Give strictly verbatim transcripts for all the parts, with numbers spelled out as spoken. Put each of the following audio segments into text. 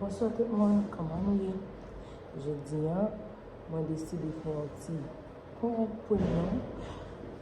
Bonswa tout moun, kòman nou ye? Jodi a, mwen deside fè yon ti prank pou nou,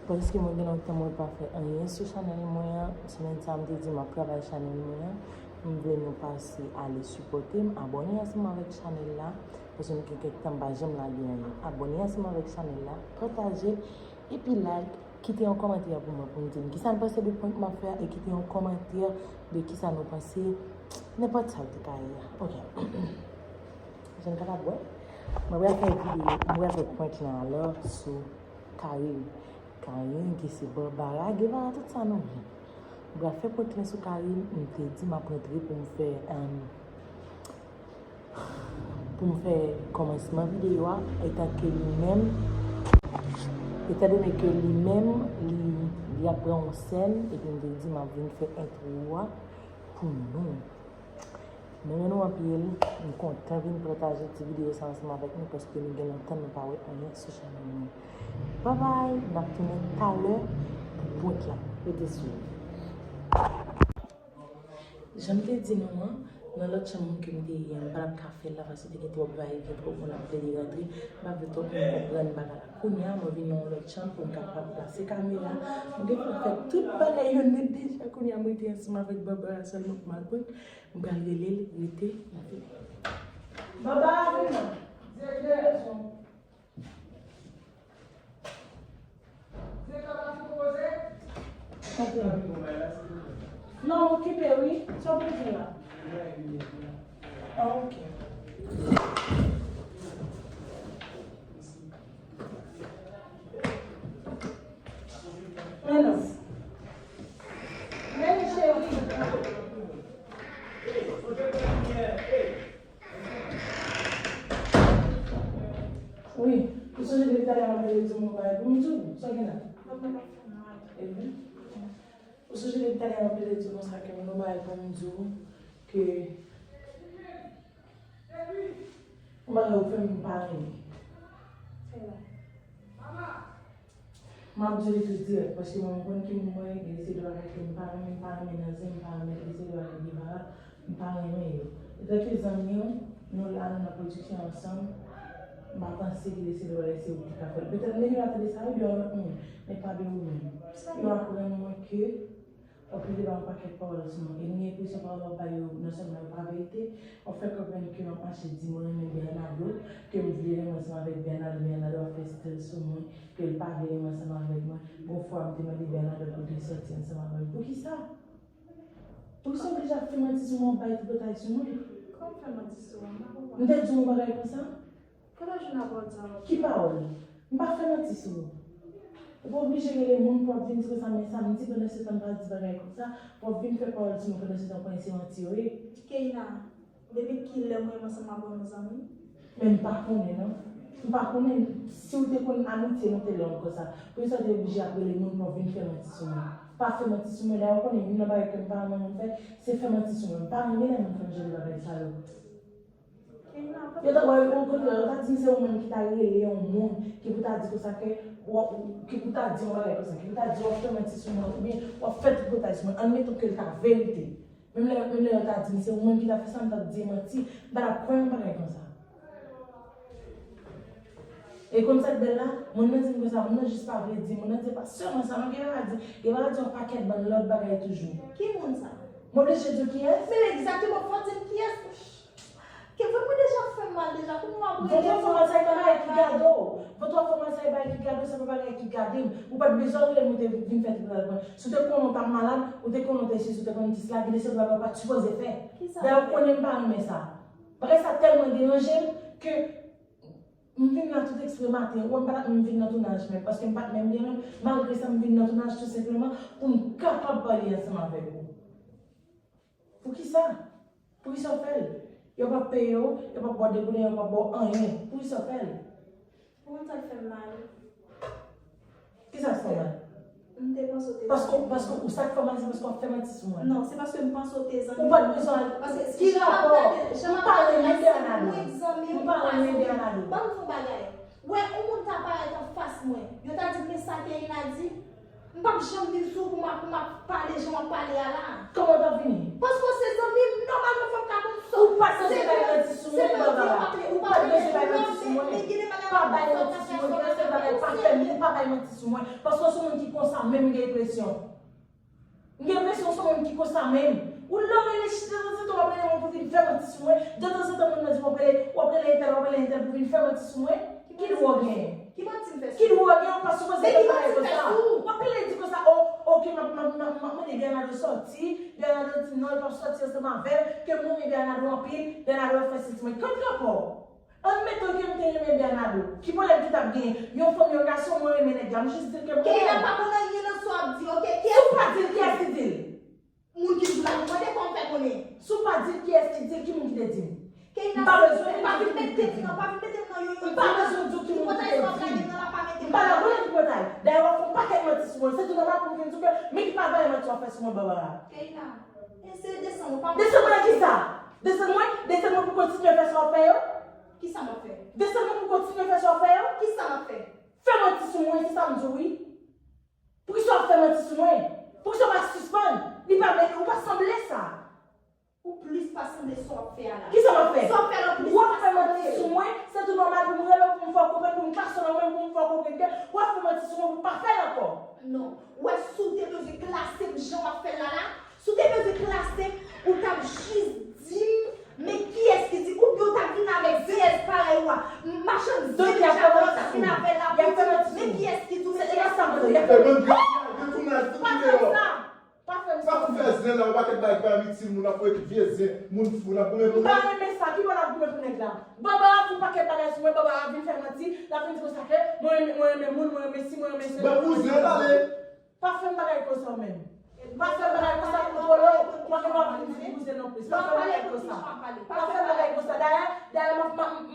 paske mwen gen lontan mwen pa fè anyen sou chanèl mwen an. Semèn sa a, m te di m ap travay chanèl mwen an. M vle nou pase ale sipòte m, abòne ansanm avèk chanèl la, paske m gen kèk tan m pa janm lage anyen. Abòne ansanm avèk chanèl la, pataje, epi like, kite yon kòmantè pou mwen, pou m di m kisa n panse de prank m ap fè a, e kite yon kòmantè de kisa nou panse, nenpòt sa l te ka ye a. Ok. Jan n kapab wè, mwen pral fè videyo, mwen pral fè prank lan alò sou Karine. Karine, ki se Barbara, Guevara, tout sa nou vle. Mwen pral fè prank lan sou Karine, m te di m ap rantre pou m fè, um, pou m fè kòmansman videyo a, etan ke li menm, etan done ke li menm, li, li ap pran yon sèn, epi m te di m ap vin fè entwo a pou nou. Mwen renmen nou anpil, m kontan vin pataje ti videyo sa ansanm avèk nou paske nou gen lontan nou pa wè anyen sou chanèl mwen. Babay, n ap tounen talè pou prank la. Rete swiv. Jan m te di nou an, nan lòt chanm ke m te ye a, m pa t ap ka fè l la paske te gen twòp va e vyen, twòp moun ap vle rantre. M pa vle twòp moun konprann bagay la. Kounye a, mwen vin nan yon lòt chanm pou m kapab plase kamera. M gen pou m fè tout bagay yo nèt deja. Kounye a, m rete ansanm avèk Barbara sèlman pou m al prank. M pral rele l, rete, m ap vini. Barbara, vin non. Non, okipe wi. Sa w bezwen la? Ah, ok. Men non. Men cheri. Wi, ou sonje depi talè m ap rele di w yon bagay pou m di w, sa w gen la? Ebyen, ou sonje depi talè m ap rele di w konsa ke m gen yon bagay pou m di w, ke yon bagay ou fè m m pa renmen. M ap di w li tou dirèk, paske mwen, m konn ki moun mwen ye, gen de seri de bagay ke m pa renmen, m pa renmen nan zen, m pa renmen gen de seri de bagay ki pa la, m pa renmen yo. Etanke zanmi w, nou la, nou nan pwodiksyon ansanm, m pa panse gen de seri de bagay se ou ki ka fè l. Petèt nèg yo ap tande sa, yo di yon lòt moun, men pa de ou menm. Yo aprann mwen ke w ap rete ba yon pakèt pawòl sou mwen. E m gen enpresyon pawòl w ap bay yo, non sèlman yo pa verite, w ap fè konprann ke m ap mache di mwen renmen Bernardo, ke m vle renmen ansanm avèk Bernardo, Bernardo ap fè stèl sou mwen, ke l pa vle renmen ansanm avèk mwen. Gon fwa m te mande Bernardo pou l te sòti ansanm avè m. Poukisa? Poukisa w oblije ap fè manti sou mwen, w ap bay tripotay sou mwen? Kòman fè manti sou mwen? M pa konprann. M te di w yon bagay konsa? Ki pawòl? M pa fè manti sou ou. Ou pa oblije rele moun pou w ap vin di konsa, men sa m di, pandan se tan m pa di bagay konsa, w ap vin fè pawòl sou mwen pandan se tan w konnen se manti yo ye. Keina, depi kilè mwen menm ansanm avè w nou zanmi? Men m pa konnen non. M pa konnen si w te konn amitye nou te long konsa. Poukisa w te oblije ap rele moun pou w ap vin fè manti sou mwen? Pa fè manti sou mwen, dayè w konnen youn nan bagay ke m pa renmen moun fè, se fè manti sou mwen. M pa renmen lè moun fè m jan de bagay sa yo. Yo ta wè, okontrè, yo ta di m se ou menm ki ta rele yon moun, ki pou ta di konsa ke w ap, ki pou ta di yon bagay konsa, ki pou ta di w ap fè manti sou mwen, oubyen w ap fè tripotay sou mwen. Admeton ke l ta verite. Menm lè, menm lè yo ta di m se ou menm ki ta fè sa, m t ap di manti, m pa t ap kwè yon bagay konsa. E konn sa k bèl la, moun nan di m konsa, moun nan jis pa vle di, moun nan di pa sèlman sa non, Guevara di, Guevara di yon pakèt bann lòt bagay toujou. Ki moun sa? M oblije di w kiyès? Men egzakteman, fò w di m kiyès. Ke vre mwen deja fè m mal deja, kounye a w ap rele m. Vant w ap fè mal sa e pa bagay ki gade w. Vant w ap fè mal sa e bagay ki gade w, se pa bagay ki gade m. Ou pa t bezwen rele m ou te vin fè tripotay pou mwen. Si w te konnen w t ap malad, ou te konnen w te sesi, ou te konnen w te sela, gen de seri bagay ou pa t sipoze fè. Dayè ou konnen m pa renmen sa. Bagay sa tèlman deranje m ke m vin la tout eksprè maten, ou wè m pa t ap menm vin nan tounaj menm, paske m pa t menm byen menm, malgre sa m vin nan tounaj tou senpleman pou m kapab pale ansanm avèk ou. Poukisa? Poukisa w fè l? Yo p ap peye w, yo p ap ba w deboule, yo p ap ba w anyen. Poukisa w fè l? Pou mwen sa k fè m mal. Kisa k fè w mal? M te panse w te... Paske, paske ou sa k fè w mal, se paske w ap fè manti sou mwen. Non, se paske m panse w te zanmi. Ou pa t bezwen al... Paske ki rapò? M pa renmen Bernardo. M pa renmen Bernardo. Ban m fè yon bagay. Wè, yon moun ta parèt anfas mwen. Yo ta di m men sa Keina di. M p ap janm vin sou ou pou m ap, pou m ap pale jan w ap pale a la. Kòman w t ap vini? Paske w se zanmi m, nòmalman fò m ka konn sa w... Ou pa t sanse Presyon. M gen enpresyon se yon moun ki konsa menm. Ou lè w rele chita, tanzantan w ap rele moun pou vin fè manti sou mwen. De tanzantan moun nan di w ap rele, w ap rele entèl, w ap rele entèl pou vin fè manti sou mwen. Ki dwa w genyen? Ki manti m fè sou ou? Ki dwa w genyen? Ou pa sipoze fè bagay konsa. W ap rele di konsa, o, oke, m ap, m ap, m ap, m ap mande Bernardo sòti. Bernardo di non, li p ap sòti ansanm avè m, ke m renmen Bernardo anpil, Bernardo ap fè sesi mwen. Kot rapò? Admeton ke m te renmen Bernardo. Ki pwoblèm ki t ap genyen? Yon fanm, yon gason, mwen renmen nèg la. M jis di l ke m renmen l. Keyna pa konn anyen nan sa w ap di, oke? Si w pa di l, kiyès ki di l? Moun ki di l la, mwen te konn fè konnen. Si w pa di l, kiyès ki di l? Ki moun ki te di l? Keyna, m pa bezwen tande moun ki te di l. Pa vin mete m nan, pa vin mete m nan yoyo. M pa bezwen di w ki moun ki te di l. Tripotay sa w ap lage m nan la, pa mete m nan. M pa nan konnen tripotay. Dayè, w ap fè yon pakèt manti sou mwen. Se tou nòmal pou m vin di w ke, men ki pa vale manti w ap fè sou mwen, Barbara. Keyna, eseye desann ou, pa. Desann mwen nan kisa? Desann mwen, desann mwen pou kontinye fè sa w ap fè yo? Kisa m ap fè? Desann mwen pou kontinye fè sa w ap fè yo? Kisa m ap fè? Fè manti sou mwen, se sa m di w, wi. Poukisa w ap fè manti sou mwen? Poukisa w pa sispann? Li pa bèl, ou pa sanble sa. Ou plis pa sanble sa w ap fè a la. Kisa m ap fè? Sa w ap fè la plis pa sanble. W ap fè manti sou mwen, se tou nòmal pou m rele w, pou m fè w konprann, pou m klase w nan men, pou m fè w konprann ke w ap fè manti sou mwen, pou w pa fè l ankò. Non. Ou wè, si w te bezwen klase m jan w ap fè l la la, si w te bezwen klase m, ou t ap jis di m, men kiyès ki di, oubyen w t ap vin avèk zèz parèy ou a. Machann zèz, ou t ap vin avè l la pou di, men kiyès ki di w, men kiyès ki di w. E pa sa m di w, y ap fè manti. Pa fè m sa. Pa fè m sa. Sa pou fè zen la, yon pakèt bagay ki pa itil, moun ap voye vye zen, moun fou, n ap goumen pou nèg. M pa renmen sa, ki bò n ap goumen pou nèg la? Barbara di yon pakèt bagay sou mwen, Barbara vin fè manti, l ap vin di konsa ke mwen renmen, mwen renmen moun, mwen renmen si, mwen renmen sela. Ban bouzen an pale. Pa fè m bagay konsa w menm. Pa fè m bagay konsa pou polo, ou pa gen dwa vin di bouzen non plis. Pa fè m bagay konsa. Pa fè m bagay konsa. Dayè, dayè, m ap, m ap, m, m, m,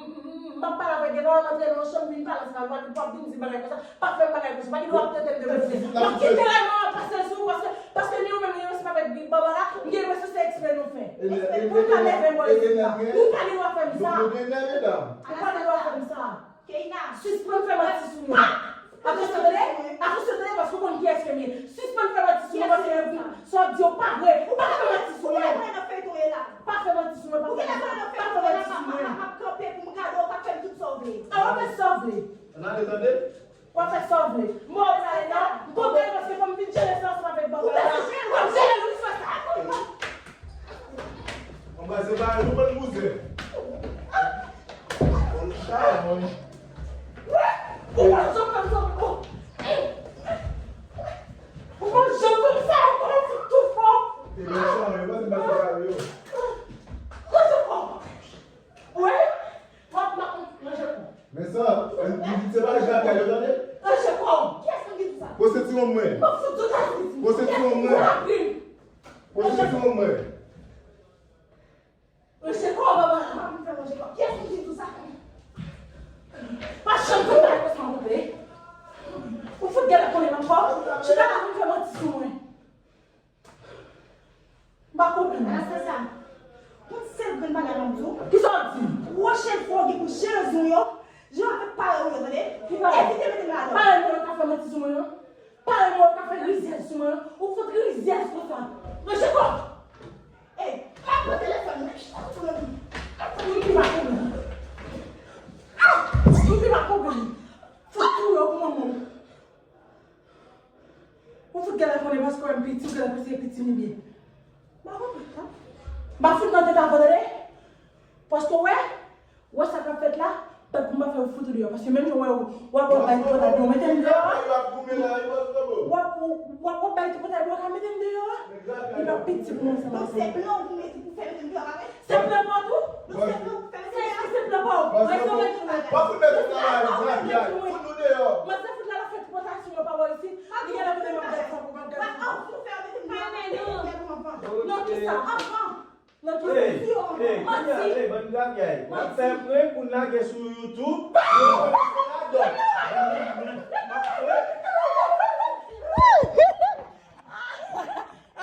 m ap pale avèk Eva, m antre nan yon chanm, vin pale ansanm avè l, ou pa vin di bagay konsa. Pa fè m bagay konsa. Pa gen dwa ap trete m de bouzen. M ap kite rèl mwen an pase sou ou, paske, paske ni ou menm, ni ansanm avèk Barbara, m gen enpresyon se eksprè nou fè. Eksprè pou w ka nève m bò isit la. Ou pa gen dwa fè m sa. Ou pa gen dwa fè m sa. Keyna. Sispann fè manti sou mwen. Atansyon, tande? Atansyon, tande, paske w konn kiyès ke m ye. Sispann fè manti sou mwen, paske sa w ap di yo pa vre. Ou pa ka fè manti sou mwen. Pa fè manti sou mwen, pa fè manti sou mwen. M ap kanpe pou m gade w, w ap fè m tout sa w vle. A, w ap fè sa w vle. Ann ale, tande? W ap fè sa w vle. M wè w prale la, m kontan paske fò m vin jere sa ansanm avèk Barbara. W ap jere, w ap jere, wi, fè sa. Anba se pa nou konn bouzen. Konn sa, mwen. Ou pa janm fè m sa ankò. Ou pa janm fè m sa ankò, ou fout tou fò. Te mechan, yo panse m pa te gade yo. Ranje kò w. Wi. M ap, m ap ranje kò w. Men sa, m di se pa jan kay yo tande. Ranje kò w. Kiyès ki di sa? Pran sentiwon mwen. M ap fout tout sa. Pran sentiwon mwen. Pran sentiwon mwen. Ranje kò w, Barbara, pa vin fè m ranje kò. Kiyès ki di w sa? Pa janm fè bagay konsa ankò, tande. Ou fout genlè konnen m ankò. Chita la vin fè manti sou mwen. M pa konprann. Anastasia, yon sèl grenn bagay m ap di w. Kisa w ap di m? Pwochèn fwa w gen pou jere zen w yo, jan w ap fè parèy ou yo, tande? Ki parèy? Evite mete m ladan. Parèy mwen yo ka fè manti sou mwen yo? Parèy mwen yo ka fè rizyèz sou mwen yo? Ou fout rizyèz konsa. Ranje kò w! Ey, pa pran telefòn mwen. Ou ki pa konprann. Ah! Ou ki pa konprann. Fout touye w pou manman w. Ou fout genlè konnen paske w wè m piti, ou genlè panse e piti m ye. M pa konprann sa. M pa fout nan tèt avè w, tande? Paske w wè, w wè sa k ap fèt la, pèp m pa fè w fout ou deyò. Paske menm jan w wè w, w ap, w ap bay tripotay pou w mete m deyò a. W ap, w ap, w ap, w ap bay tripotay pou w ka mete m deyò a. Li p ap piti pou mwen sa. Donk se plan w pou mete, pou fè mete m deyò a, pa vre? Se plan pa w tou? Donk se plan w pou fè mete m deyò a? Se plan pa w. Mwen se mwen ki mete. Pa fout mete m deyò a, fout nou deyò. Mwen se fout la, l ap fè tripotay sou mwen pa bò isit. Li genlè konnen m ap gad sa pou m ap gad sa. Non, kisa? Anvan. Nan ki sens? Ey, ey, kounye a, ey, bann gravyay. W ap fè prank pou n lage sou YouTube. Yo, yo, yo, yo.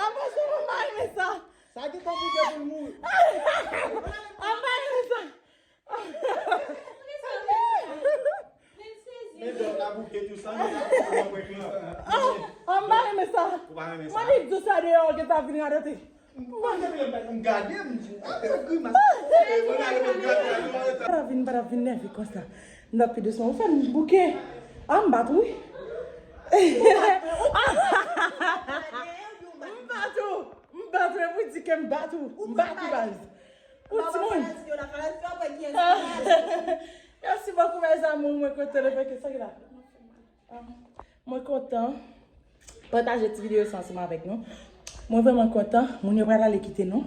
Avanse, mwen pa renmen sa. Sa gentan bouke pou l mouri. Mwen pa renmen sa. Men dòk la bouke tou sa, men. Oh, m pa renmen sa. Ou pa renmen sa? Mwen li di sa deyò, gentan vin radote. M gade, m di, ah, men grimas. Pa ta vin, pa ta vin nève konsa. N ap pi dousman. Ou fè m bouke. Ah, m bat, wi. Ou bat, ou bat. M bat ou. M bat ou, epi w di ke m bat ou. M bat ou, baz. Ou timoun. Merci beaucoup, mes amours. Mwen kontan de fè ke sa ki la. Mwen kontan. Pataje ti videyo sa ansanm avèk nou. Mwen vrèman kontan. Moun yo pral ale kite nou.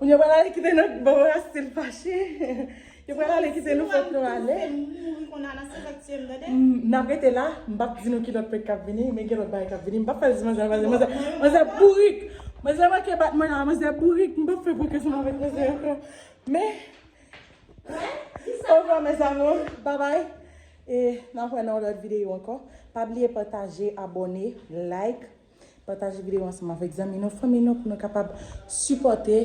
Moun yo pral ale kite nou. Bon, Barbara still fache. Yo pral ale kite nou, fòk nou ale. Mouri konn a nan sèt ak tye m, tande? M, n ap rete la. M p ap di nou ki lòt prank k ap vini, men gen lòt bagay k ap vini. M p ap fè l di manzè, manzè, manzè, manzè bourik. Manzè manke bat mwen la, manzè bourik. M p ap fè prank ansanm avèk manzè ankò. Men, au revoir, mes amours. Bye bye. E n ap wè nan yon lòt videyo ankò. Pa bliye pataje, abòne, like. Pataje videyo ansanm avèk zanmi nou, fanmi nou, pou nou kapab sipòte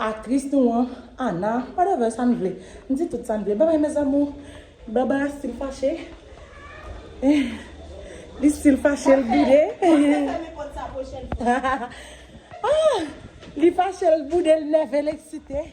aktris nou an, Ana, whatever sa n vle. M di tout sa n vle. Bye bye, mes amours. Barbara still fache. Li still fache, l boude. Ah, li fache, l boude, l nève, l eksite.